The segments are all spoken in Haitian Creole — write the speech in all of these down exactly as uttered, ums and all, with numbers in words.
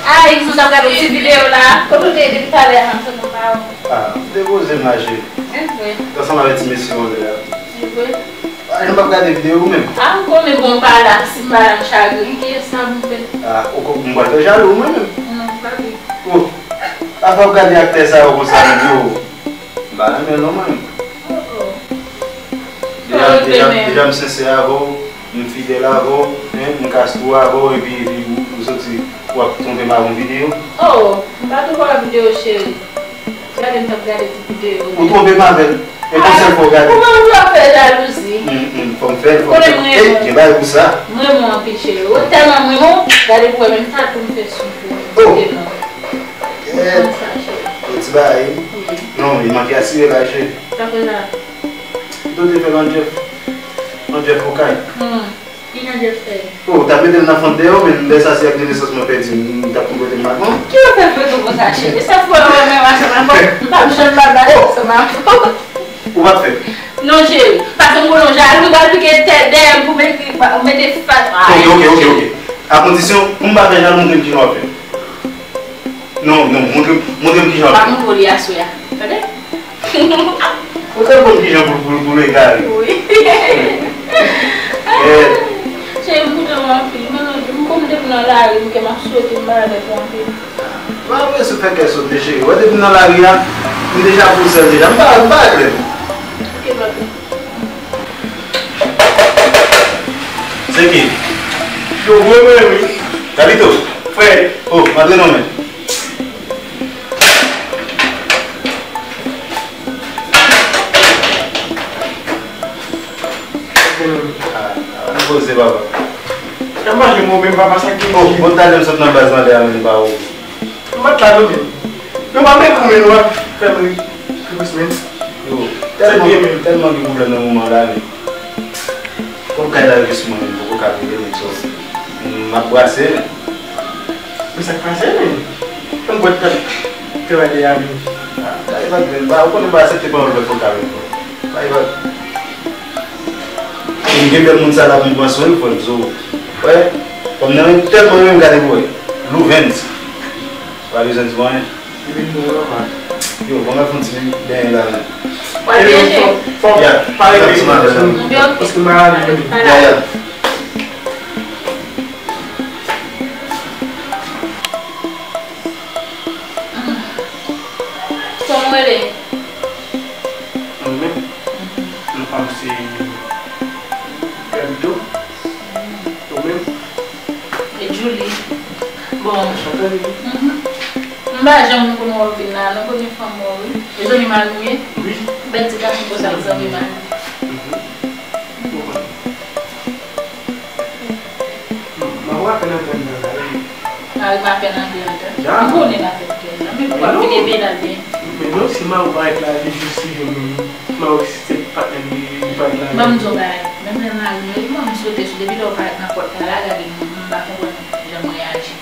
Ah, Exo, t ap gade yon ti videyo la. Kote w te ye depi talè a, m santi m pa wè w. Ah, m te poze m la, cheri. E vre. T ansanm avèk ti mesye yo lè a. E vre. Ah, jan m ap gade videyo ou menm. Ah, m konnen bon pa la, si m pa la, m chagren. Kiyès sa pou m fè? Ah, ou ko-, m pral fè jalou mwen menm. Non, m pa vle. Oh, pa fè w ap gade aktè sa yo konsa menm, yo. M pa renmen non mwen. Oh, oh. Deja, deja, deja m sensè avè w, m fidèl avè w, hein, m kastwo avè w, epi, epi ou, ou soti, w ap twonpe m avè yon videyo. Oh, m pa twonpe w avè videyo, cheri. Gade m t ap gade ti videyo. Ou twonpe m avè l. E pou sèl fwa w gade. Ou menm ou ap fè jalouzi. Mm, mm, fò m fè l, fò m fè l. Konnen mwen. Ey, gen bagay pou sa. Mwen renmen w anpil, cheri. Ou tèlman mwen renmen w, gade pou wè menm tatouj m fè sou kò w. Oh. Kite non. Kèt. Konn sa, cheri. Yon ti bagay. Wi. Non, li manke atire la, cheri. Sa fè la. Pito w te fè l an Jeff. An Jeff okay. Hmm. Ki jan Jeff fè? Oh, w t ap mete l nan fant dèyè w, men lè sa se ak renesans mwen pèdi, m t ap tou kote m maton. Ki yo fè foto konsa, cheri? Sa fè w wè mwen ansanm avè w, m p ap janm pa bat ansanm avè w. Ou p ap fè? Non, cheri. Paske m konnen w jalou, ou pral pike tèt dèyè m pou mete, pou mete fas. Ok, ok, ok, ok. A kondisyon, pou m pa fè jalou, montre m kijan w ap fè. Non, non, montre, montre m kijan w ap fè. M ap montre w li aswè a. Tande? Ou te konn kijan pou, pou, pou l egare. Wi. Eh. Cheri, m kontan w anpil. Mwen, m konn depi nan lari, m kè m ap sote, m malad anpil. Mwen ap resi fè kè sote, cheri. Wè, depi nan lari a, m deja pou sèl deja. M pa, m pa klè. Ok, papi. Se ki? Yo, gwo mwen, wi. Gabito. Frè. Oh, antre non men. Ah, ann poze, papa. Nan manje mwen menm, papa, sa ki... Oh, bon, talè m sot nan baz mande a, men pa ou. Nou pa t la, non, men. Nou pa menm pou men, nou pa fè m ri. Ri plis, men. Yo, tèlman, tèlman gen pwoblèm nan moman la, men. Fòk kay la rive sou mwen, men poko ka rive, men so. M ap brase, men. Men sa k pase, men? Fè m kwè t ap travay de a, men. Ah, kay pa grenn, ba, ou konnen ba aksepte pran lòt fòk ka vin fò. Kay pa. M gen bèl moun sa la pou m pran swen l, frè m, so. Wè, kòm nan men tèlman menm gade pou wè. Louvens. Pa bezwen di mwen. Yo, bon, mwen fè yon ti benyen la, men. Wè, byen, cheri. Fò, fò, ya, pale sa ti madanm. Ou byen? Paske mwen ale menm. Ya, ya. Kòman w rele? Mwen menm? Non pa m se Gabito. Ou menm? E Julie. Bon. Anchante, Julie. Mhm. M pa janm konn wè w vin la, non, premye fwa m wè w, wi. E zanmi mari w ye? Wi. Bèl ti gason konsa, zanmi mari. Mhm. M konprann. M ap apèn antre anndan la, wi. Mari m apèn antre anndan. Ya. M konnen l apèn antre anndan. Men pou w ap vide men la byen. Men non, si mari w parèt la, li jis rive menm. Mari w se patnè m, li, li parèt la. Ban m di w bagay. Menm lè mari m, li ban m sote sou, depi lè w parèt nan pòt la, la gade m, m pa konprann jan m reyaji.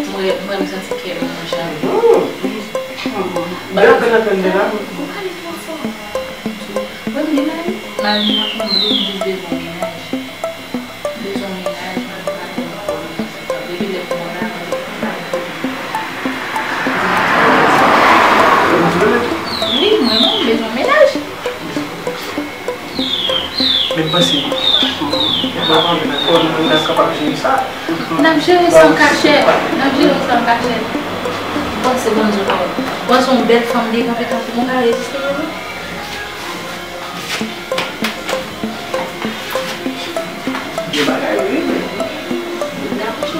M wè, m wè m santi kè m yon jan. Non, li, m, m, m, lè w fè nan tande la. Ou pale twò fò. Mwen m gen mari. Mari m ap mande m di bezwen mennaj. Bezwen mennaj, mwen pa gen pwoblèm. Depi lè m mwen la, mwen pa gen pwoblèm. Wi, mwen menm, m bezwen mennaj. Men m panse, mwen pa anvi nan fò, nou menm n ap kapab jere sa. N ap jere sa an kachèt. N ap jere sa an kachèt. Ou panse bann zòt la, ou panse yon bèl fanm dekanpe tankou mwen ka reziste yo, non? Gen bagay wi, men. Dakò.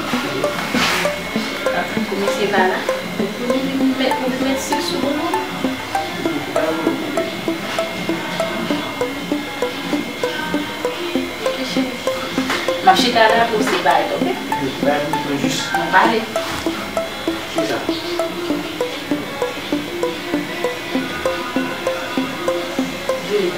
Tankou misye pa la, ou pou li met, ou met sik sou boulon. Ok, cheri. M ap chita la pou w se parèt, ok? Yo, bay mwen jis. Mwen pale. Kisa? Julie.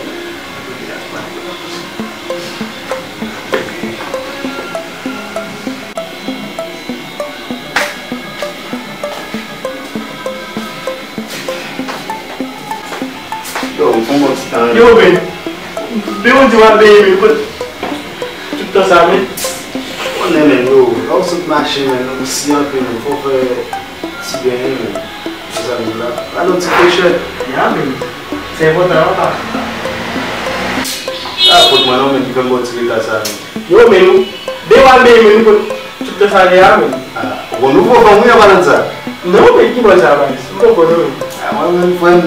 Yo, m pran yon ti tan. Yo, men. Depi w di w al benyen, men, kot tout tan sa, men? Konnen, men, yo, Lè w sot mache, men, ou si anpil, men, fò w fè ti benyen, men. Mezanmi, la, pa nan ti pechèt. Ya, men. Se enpòtan, papa. A, fòt mwen, non, men, ki fè m ba w ti reta sa, men. Yo, men, nou, de w al benyen, men, nou pot tout tan sa gen a, men. A, ou gon nouvo fanm, wi, an palan de sa. Non, men, ki bò sa, baz? M poko, non, men. A, mwen, men, frè m,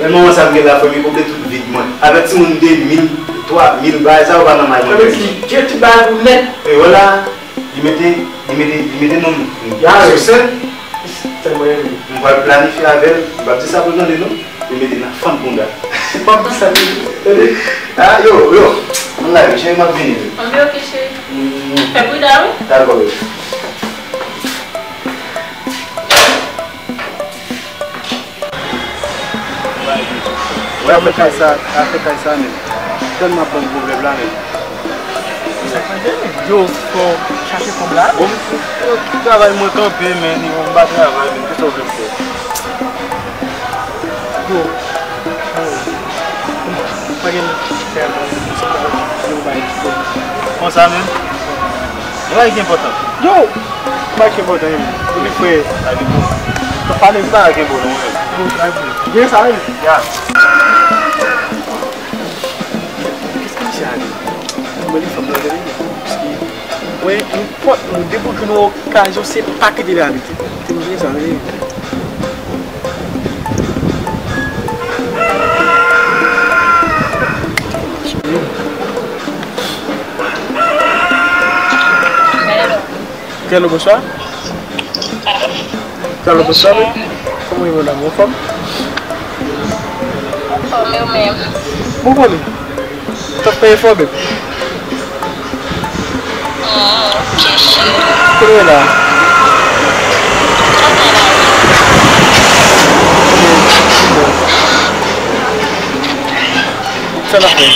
men, manman sa m gen la, frè m, li konple tout vid mwen. Avèk timoun de mil, twa mil, bagay sa yo pa nan may mwen. Frè m, li dye tout bagay pou nèt. E vwala. Li mete, li mete, li mete non m sou sèn. Sèn mwen renmen. M pral planifye avè l, m p ap di sa pou l tande non. Li mete nan fann bounda. M p ap di sa pou l tande. A, yo, yo. Mwen la, wi, cheri, m ap vini, wi. Anvi oke, cheri. Mm. Fè pridan, wi. Dakò, wi. Wè, afè kay sa, afè kay sa menm. Tèlman ap ban m pwoblèm la menm. Yo, fò chache kòb la. Bon, travay mwen kanpe, men, m pa travay, men, kisa w vle m fè? Yo, bon, mwen gen fè yon bagay ki konsa menm. Yon bagay ki enpòtan. Yo! Bagay ki enpòtan, wi. Epi frè, ale bon. Sa pa gen bagay ki enpòtan, wi. Yo, bagay pou gen sa, wi. Ya. Èske misye ale? Mwen, li fanm nan, paske mwen, nenpòt moun, depi w jwenn yon okazyon, se pa kite l ale. Se mwen sa, wi. Hello, bonswa. Hello, bonswa, wi. Kòman w ye, madam? Ou anfòm? Anfòm, e ou menm? Mwen anfòm. Sa fè enfòme. Ah, ok, cheri. Kote w ye la? Sa n ap fè?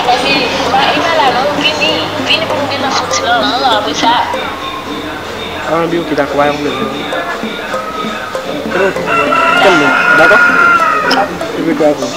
Paske, li pa la non, vini, vini pou nou gentan fè yon ti lanmou apre sa. Ah, bi, ok, dakò, pa gen pwoblèm. Kèl, kèl lè, dakò? Epi, dakò.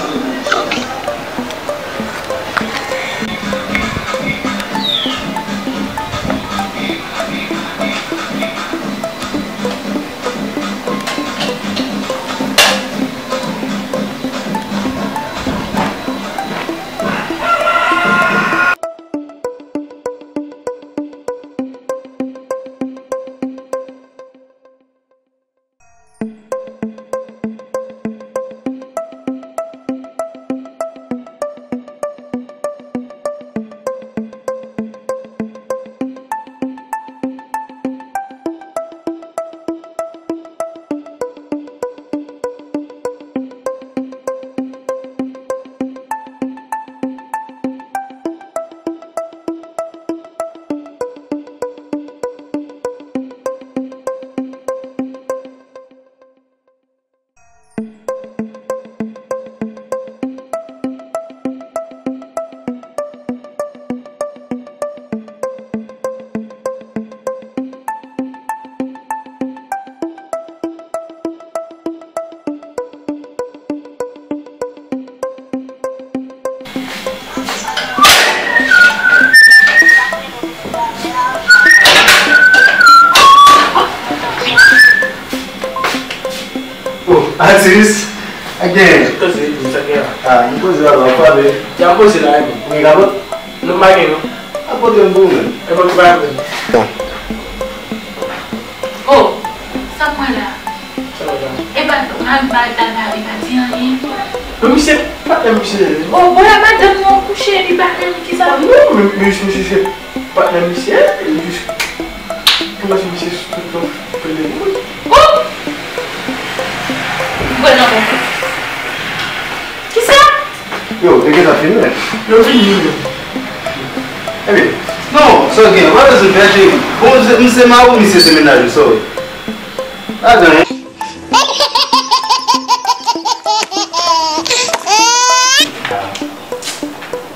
Oh, atis! Sa k genyen? Tout pase, sa k genyen la? Ah, m poze la, w ap pale. Ya, m poze la, e bon. Ou gen kapòt? Non, m pa gen, non. A pote m pou ou menm. E bon, ki pa gen. Bon. Oh, sa pran la? Sa pran la? E pa, pa, pa, pa, pa, e pa di anyen. Men misye, patnè misye. Oh, bon, la madanm nan kouche, li pa menm, kisa? Non, men, men misye, se patnè misye, li jis, kòmanse misye sou tout yon pil de moun. Oh! Mwen nan bon. Kisa? Yo, e gen sa fini, men. Yo fini, men. Epi, non, sa gen, pa bezwen fè, cheri. Bon, m se, m se mari w, misye se mennaj ou, sorry. Pa gen anyen.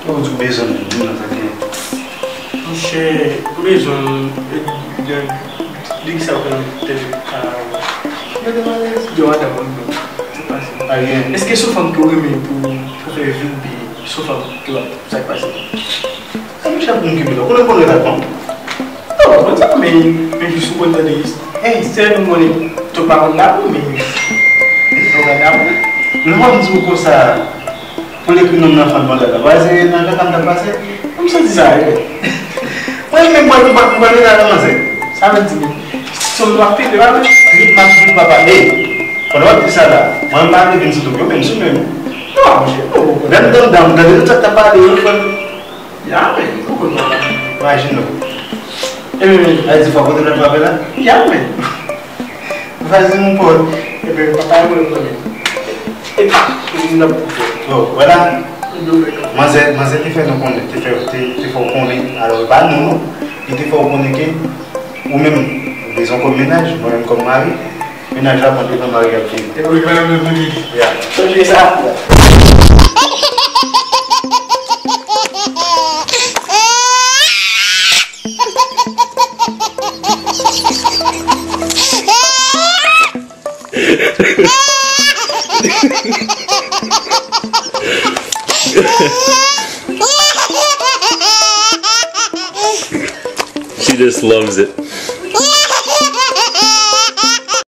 Ou di w bezwen m, men sa gen. Monchè, ou bezwen m, e, de, de ki sa w fè nan tèt ou? Ah, mete m alèz. Yo, madanm, mwen, mwen. Se pa sa. Pa gen. Èske se yon fanm ke w renmen pou, pou fè vi w byen? Se yon fanm ke w ap, sa k pase? Sa monchè pou m kenbe la. Ou konnen m konn rete ak fanm? Bon, bon, sa, men, men jis ou konn tande, eh, se nou konnen tout pa konn lapli, men nou konn lapli. Lè m ap di w konsa, pou l ekri non m nan fann pandan la, vwazen nan kaka m t ap pase, m santi sa, wi. Mwen menm, mwen, mwen, mwen, mwen, mwen, sa vle di, si w ap fete, pa vle, trip, m ap trip, papa, ey. Pandan w ap di sa la, mwen, m pa vle vin sou do w, men m sou men m. Non, monchè, ou konprann. Lè m tande, m tande tout sa k t ap pale yo, frè m. Ya, men, ou konn papa. Imajine w. Ebyen, a di fò kote lòt fwa la? Ya, men. Vas-y, mon pote. Ebyen, papa, mwen, mwen. Epa, nou nan pou fè. Bon, vwala. Nou fè. Manzè, manzè te fè nou konnen, te fè, te, te fè w konnen. Alò, e pa nou, non. Li te fè w konnen ke ou menm, ou bezwen kòm mennaj, mwen menm kòm mari. Mennaj la pran devan mari ap vini. E wi, mwen menm, mwen menm. Ya. Sonje sa. She just loves it.